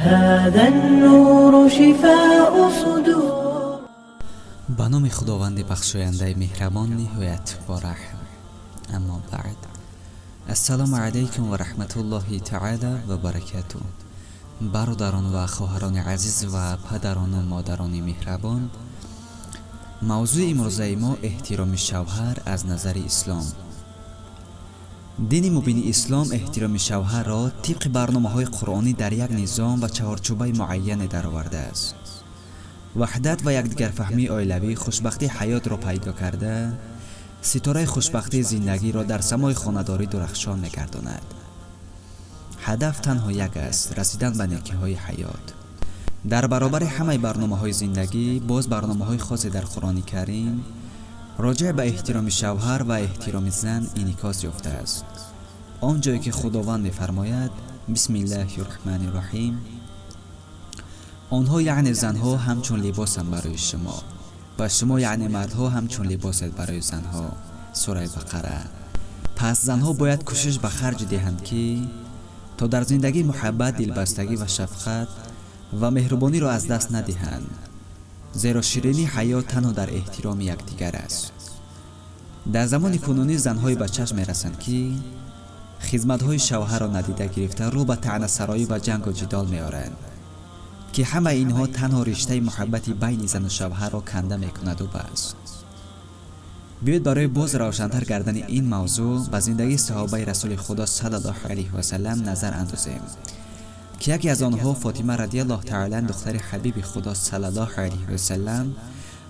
هذا النور شفاء صدور. Ба номи Худованди бахшояндаи меҳрабон, ниҳоят бораҳм. Аммо баъд, ассалому алайкум ва раҳматуллоҳи таала ва баракатуҳ. Бародарон ва хоҳарони азиз ва падарону модарони меҳрабон, мавзӯи имрӯзаи мо эҳтироми шавҳар аз назари ислом. Дини мубини ислом эҳтироми шавҳарро тибқи барномаҳои қуръонӣ дар як низом ва чаҳорчӯбаи муайяне даровардааст. Ваҳдат ва якдигарфаҳмии оилавӣ хушбахтии ҳаётро пайдо карда, ситораи хушбахтии зиндагиро дар самои хонадорӣ дурахшон мегардонад. Ҳадаф танҳо як аст: расидан ба некиҳои ҳаёт. Дар баробари ҳамаи барномаҳои зиндагӣ, боз барномаҳои хосе дар Қуръони Карим роҷеъ ба эҳтироми шавҳар ва эҳтироми зан инъикос ёфтааст. Он ҷое ки Худованд мефармояд: бисмиллаҳи раҳмани раҳим, онҳо, яъне занҳо, ҳамчун либосанд барои шумо ва шумо, яъне мардҳо, ҳамчун либосед барои занҳо. Сураи Бақара. Пас занҳо бояд кӯшиш ба харҷ диҳанд, ки то дар зиндагӣ муҳаббат, дилбастагӣ ва шафқат ва меҳрубониро аз даст надиҳанд, зеро ширинии ҳаёт танҳо дар эҳтироми якдигар аст. Дар замони кунунӣ занҳое ба чашм мерасанд, ки хизматҳои шавҳарро надида гирифта, рӯ ба таънасароӣ ва ҷангу ҷидол меоранд, ки ҳамаи инҳо танҳо риштаи муҳаббати байни зану шавҳарро канда мекунаду бас. Биёед, барои боз равшантар гардани ин мавзӯъ ба зиндагии саҳобаи Расули Худо саллаллоҳу алайҳи васалам назар андозем, ки яке аз онҳо Фотима радиаллоҳу таала, духтари ҳабиби Худо саллаллоҳу алайҳи васалам,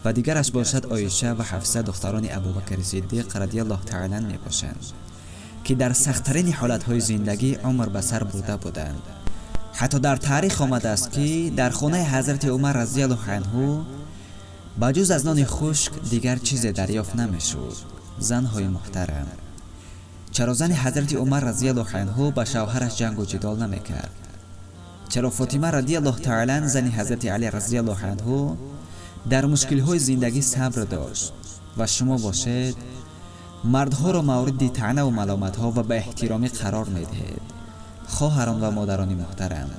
ва дигараш бошад Оиша ва Ҳафса, духтарони Абубакри Сиддиқ радиаллоҳу таала мебошанд, ки дар сахттарини ҳолатҳои зиндагӣ умр ба сар бурда буданд. Ҳатто дар таърих омадааст, ки дар хонаи ҳазрати Умар разиаллоҳу анҳу ба ҷуз аз нони хушк дигар чизе дарёфт намешуд. Занҳои муҳтарам, чаро зани ҳазрати Умар разиаллоҳу анҳу ба шавҳараш ҷангу ҷидол намекард? Чаро Фотима радиаллоҳу таала, зани ҳазрати Али разиаллоҳу анҳу, дар мушкилҳои зиндагӣ сабр дошт ва шумо бошед, мардҳоро мавриди таънаву маломатҳо ва ба эҳтиромӣ қарор медиҳед? Хоҳарон ва модарони муҳтарам,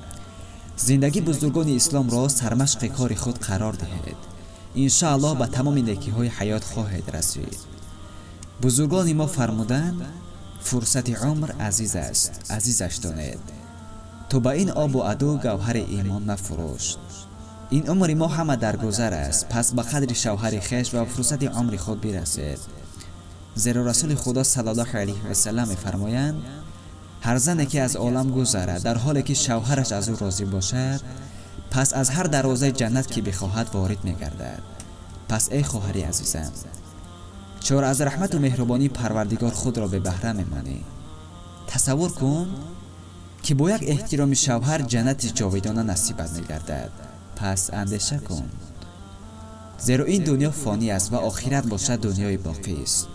зиндагии бузургони исломро сармашқи кори худ қарор диҳед. Иншоаллоҳ, ба тамоми некиҳои ҳаёт хоҳед расид. Бузургони мо фармуданд: фурсати умр азиз аст, азизаш донед, то ба ин обу аду гавҳари имон мафурӯш. Ин умри мо ҳама дар гузар аст, пас ба қадри шавҳари хеш ва фурсати умри худ бирасед, зеро Расули Худо саллаллоҳу алайҳи васалам мефармоянд: ҳар зане ки аз олам гузарад, дар ҳоле ки шавҳараш аз ӯ розӣ бошад, пас аз ҳар дарвозаи ҷаннат ки бихоҳад, ворид мегардад. Пас, эй хоҳари азизам, чаро аз раҳмату меҳрубонии Парвардигор худро бебаҳра мемонӣ? Тасаввур кун, ки бо як эҳтироми шавҳар ҷаннати ҷовидона насибат мегардад. Пас андеша кун, зеро ин дунё фонӣ аст ва охират бошад дунёи боқист.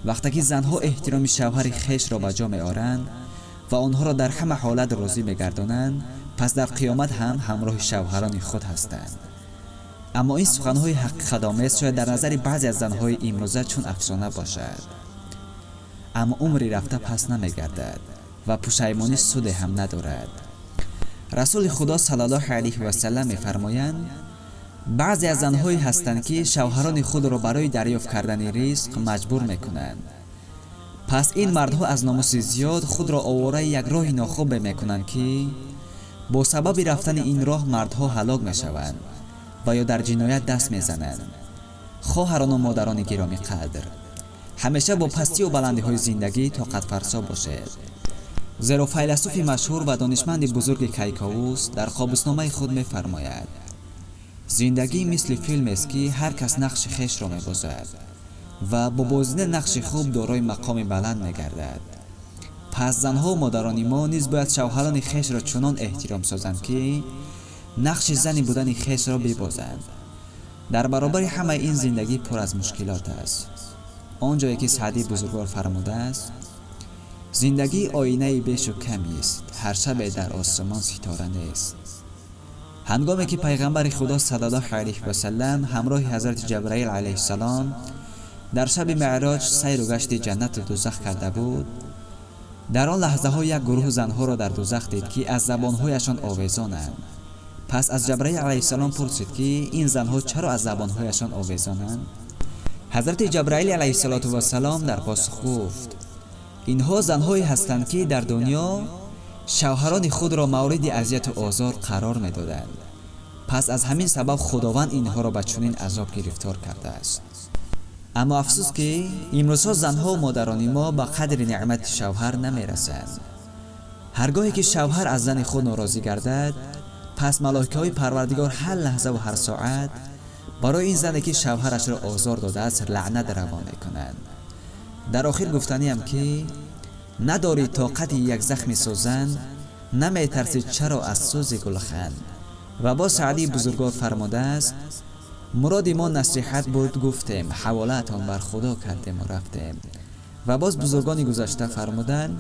Вақте ки занҳо эҳтироми шавҳари хешро ба ҷо меоранд ва онҳоро дар ҳама ҳолат розӣ мегардонанд, пас дар қиёмат ҳам ҳамроҳи шавҳарони худ ҳастанд. Аммо ин суханҳои ҳақиқатомез шояд дар назари баъзе аз занҳои имрӯза чун афсона бошад, аммо умри рафта пас намегардад ва пушаймонӣ суде ҳам надорад. Расули Худо саллаллоҳу алайҳи васалам мефармоянд: баъзе аз занҳое ҳастанд, ки шавҳарони худро барои дарёфт кардани ризқ маҷбур мекунанд. Пас ин мардҳо аз номуси зиёд худро овораи як роҳи нохубе мекунанд, ки бо сабаби рафтани ин роҳ мардҳо ҳалок мешаванд ва ё дар ҷиноят даст мезананд. Хоҳарону модарони гиромӣ қадр, ҳамеша бо пастию баландиҳои зиндагӣ тоқатфарсо бошед, зеро файласуфи машҳур ва донишманди бузурги Кайковус дар Қобусномаи худ мефармояд: зиндагӣ мисли филмест, ки ҳар кас нақши хешро мебозад ва бо бозидани нақши хуб дорои мақоми баланд мегардад. Пас занҳову модарони мо низ бояд шавҳарони хешро чунон эҳтиром созанд, ки нақши зани будани хешро бибозанд. Дар баробари ҳамаи ин зиндагӣ пур аз мушкилот аст. Он ҷое ки Саъдии бузургвор фармудааст: зиндагӣ оинаи бешу камист, ҳар шабе дар осмон ситора нест. Ҳангоме ки пайғамбари Худо саллаллоҳу алайҳи васалам ҳамроҳи ҳазрати Ҷабраил алайҳиссалом дар шаби Меъроҷ сайру гашти ҷаннату дузах карда буд, Дар он лаҳзаҳо як гурӯҳ занҳоро дар дӯзах дид, ки аз забонҳояшон овезонанд. Пас аз Ҷабраил алайҳиссалом пурсид, ки ин занҳо чаро аз забонҳояшон овезонанд? Ҳазрати Ҷабраил алайҳиссалоту вассалом дар посух гуфт: инҳо занҳое ҳастанд, ки дар дунё шавҳарони худро мавриди азияту озор қарор медоданд. Пас аз ҳамин сабаб Худованд инҳоро ба чунин азоб гирифтор кардааст. Аммо афсӯс, ки имрӯзҳо занҳо модарони мо ба қадри неъмати шавҳар намерасанд. Ҳар гоҳе ки шавҳар аз зани худ норозӣ гардад, пас малоикаҳои Парвардигор ҳар лаҳзаву ҳар соат барои ин зане, ки шавҳарашро озор додааст, лаънат равон мекунанд. Дар охир гуфтаниам, ки надорӣ тоқати як захми сӯзан, наметарсӣ чаро аз сӯзи гулхан. Ва боз Саъдии бузургвор фармудааст: муроди мо насиҳат буд, гуфтем, ҳаволаатон бар Худо кардему рафтем. Ва боз бузургони гузашта фармуданд: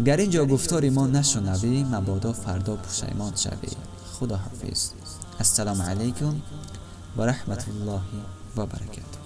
гар ин ҷо гуфтори мо нашунавӣ, мабодо фардо пушаймон шавӣ. Худо ҳофиз. Ассалому алайкум ва раҳматуллоҳи ва баракатуҳ.